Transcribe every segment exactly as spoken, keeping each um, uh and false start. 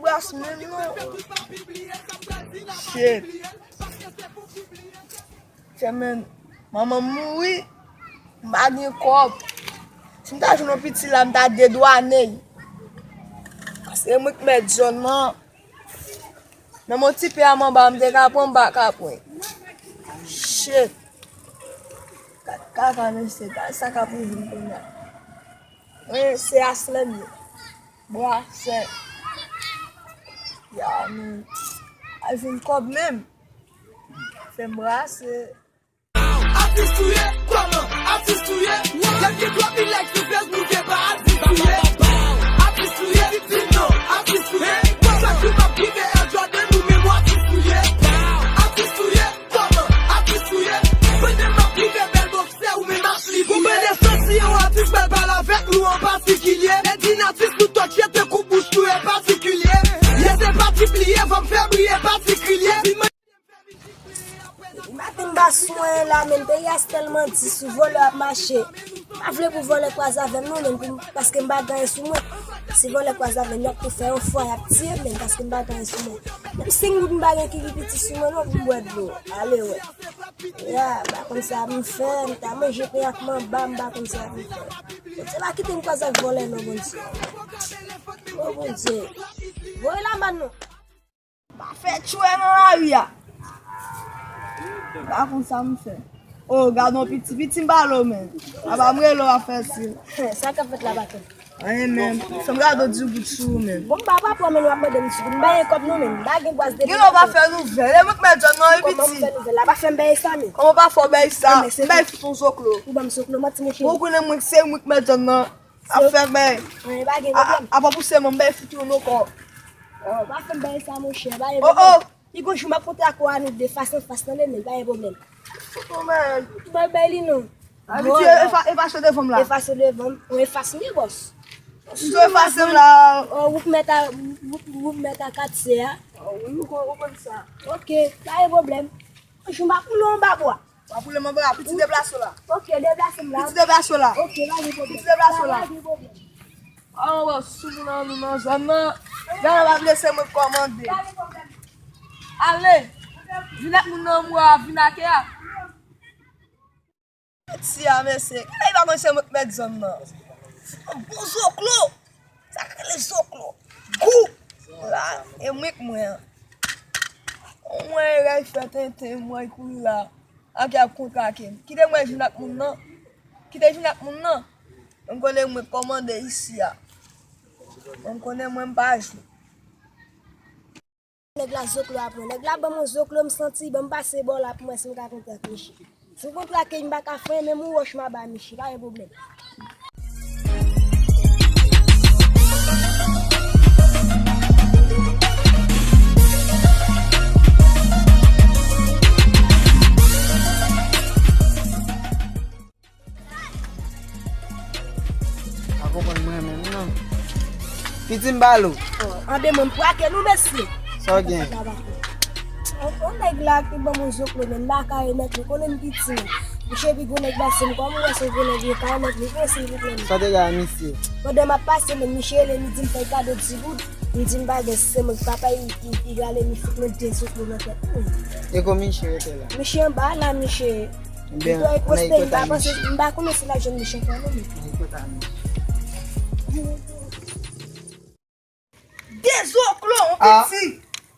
Pas menm non. Shit. Fè men, manman m mouri, m pa gen kòb. Si m ta jwenn yon piti la, m ta dedwane l. Paske mwen k mèt zòn nan. Menm yon ti pè a m anba, m te ka pran, m pa ka pran. Shit. Gad kaka mesye, gad sa k ap rive m kounye a. Mwen se aslè m ye. Brasè. Ya, men. Al jwenn kòb menm. Fè m brase. Atis ou ye, kòman? Atis ou ye? Depi twa mil like sou Facebook, se pa atis ou ye. Atis ou ye, di m non, atis ou ye. Sa ki p ap rive Air Jordan, ou menm atis ou ye. Atis ou ye, kòman? Atis ou ye. Pandan m ap rive bèl bòksè, ou menm atis ou ye. Gon bèl esansiyon atis bèl pale avèk nou an patikilye. Edina atis nou tòchye tankou bouch nou e patikilye. Ye se pati pliye, van m fè briye patikilye. Maten m pa swen la, menm peyi a s tèlman di sou vòlè ap mache. M pa vle pou vòlè kwaze avè m non, menm pou m, paske m pa gen anyen sou mwen. Si vòlè kwaze avè m, y ap tou fè yon fwa, y ap tiye m, menm paske m pa gen anyen sou mwen. Menm senk goud m pa gen ki pi piti sou mwen non pou m bwè dlo. Ale wè. Ya, m pa konn sa m fè, m ta manje pen ak manba, m pa konn sa m fè. Bondye pa kite m kwaze ak vòlè non, Bondye. O Bondye. Voye lamann non. Pa fè tchwè nan lari a. Pa konn sa m fè. O, gad on piti, piti m pale w, men. Apa m rele w ap fè sil. Sa k ap fèt la, patwon? Anyen, men. Fè m gade w di bout sou ou, men. Bon, m pa pa pran, men w ap mande m sou. M pa gen kòb non, men. M pa gen bwaz de. Gen lè w pa fè nouvèl. E mwen k mèt zòn nan, wi, piti. Kòman m fè nouvèl la? Pa fè m bèy sa, men. Kòman w pa fè w bèy sa? M bèy fout on zoklo. Ou ban m zoklo, manti, monchè. Ou konnen mwen, se mwen k mèt zòn nan. Ap fè bèy. Wi, pa gen pwoblèm. Apa pou se mwen, m bèy fout ou nan kò. O, pa fè m bèy sa, monchè. Pa gen pwoblèm. Li gon jou m ap kontre ak ou a nou de fas an fas, tande, men pa gen pwoblèm. Fout mwen. Bay, bay li non. Abitye, efa-, efase devan m la. Efase devan m. Ou efase m, bòs. Si w efase m la. O, ou k mèt a, ou, ou k mèt a katye a. O, wi, ou kon-, ou konn sa. Oke, pa gen pwoblèm. Gon jou m ap woule anba bwa. W ap woule m anba, piti deplase w la. Oke, deplase m la. Piti deplase w la. Oke, pa gen pwoblèm. Piti deplase w la. Pa gen pwoblèm. An wè sou moun an nou nan zòn nan. Gade pa blese mwen kòmande. Ale. Vin ak moun nan mwa, vin ak a. Ti a mesye. Gade pa konn se mwen k mèt zòn nan. Bon zoklo. Sa k rele zoklo. Gou. La, e mwen k mwen an. Mwen rèy fè tenten, mwen kouri la. Ak y ap kontrake m. Kite mwen vin ak moun nan. Kite vin ak moun nan. M konnen mwen kòmande isi a. M konnen mwen m pa jwe. Nèg la zoklo ap mwen. Nèg la ban mwen zoklo, m santi, ban m pase bò la pou mwen si m ka kontre ak misye. Si m kontre ak li, m pa ka fè, men m wòch m a ba misye, pa gen pwoblèm. Pa konprann mwen menm non. Piti m balo. Anben mwen m pwake nou mesye. Sa w gen? On, on nèg la ki ban mwen zoklo menm, m pa ka remèt li, konnen m piti menm. Misye pi gwo nèg pase m, kòman w wè se yon gwo nèg li, ka remèt li vre silvouplè non. Sa w te ka misye? Pandan m ap pase menm, misye rele m, li di m fè kado di goud, m di m pa gen, se mwen k papa, li, li, li rale m, li fout mwen de zoklo nan tèt mwen. E kon misye rete la? Misye anba la, misye. Ebyen, li dwe poste, m pa panse, m pa konnen si l ap jwenn misye ankò non, men. Nan ekota nou. Dezoklo, on piti.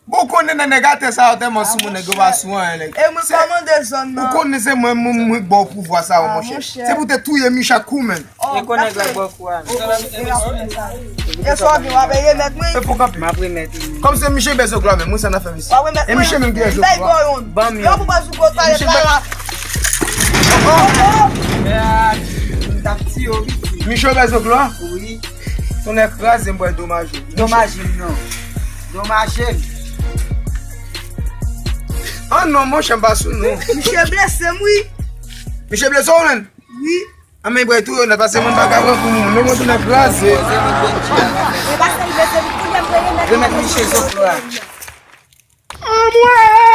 Bon, ou konnen nan nèg atè sa yo tèlman sou moun, nèg yo pa sou anyen, nèg. E mwen kòmande zòn nan. Ou konnen se mwen, mwen, mwen k ba w pouvwa sa yo, monchè. Se pou te touye Micha kou, menm. E kon nèg la ba w kou a, menm. E sa w gen, w ap remèt mwen? E pou kanpe. M ap remèt ou. Kòm se misye bezwen glwa, menm, mwen sa nan fè misye. E misye menm ki bezwen glwa. Ban m yon. Misye bezwen glwa? Wi. Tonnè kraze m, pral domaje. Domaje m non. Domaje m. Ah non, monchè, m pa sou non. Misye blese m, wi. Misye blese w, menm? Wi. Ah, men, bwè, tou yo nèt, paske moun pa ka pran kou moun. Men mwen tonnè kraze. Remèt misye zoklo a. Anmwey!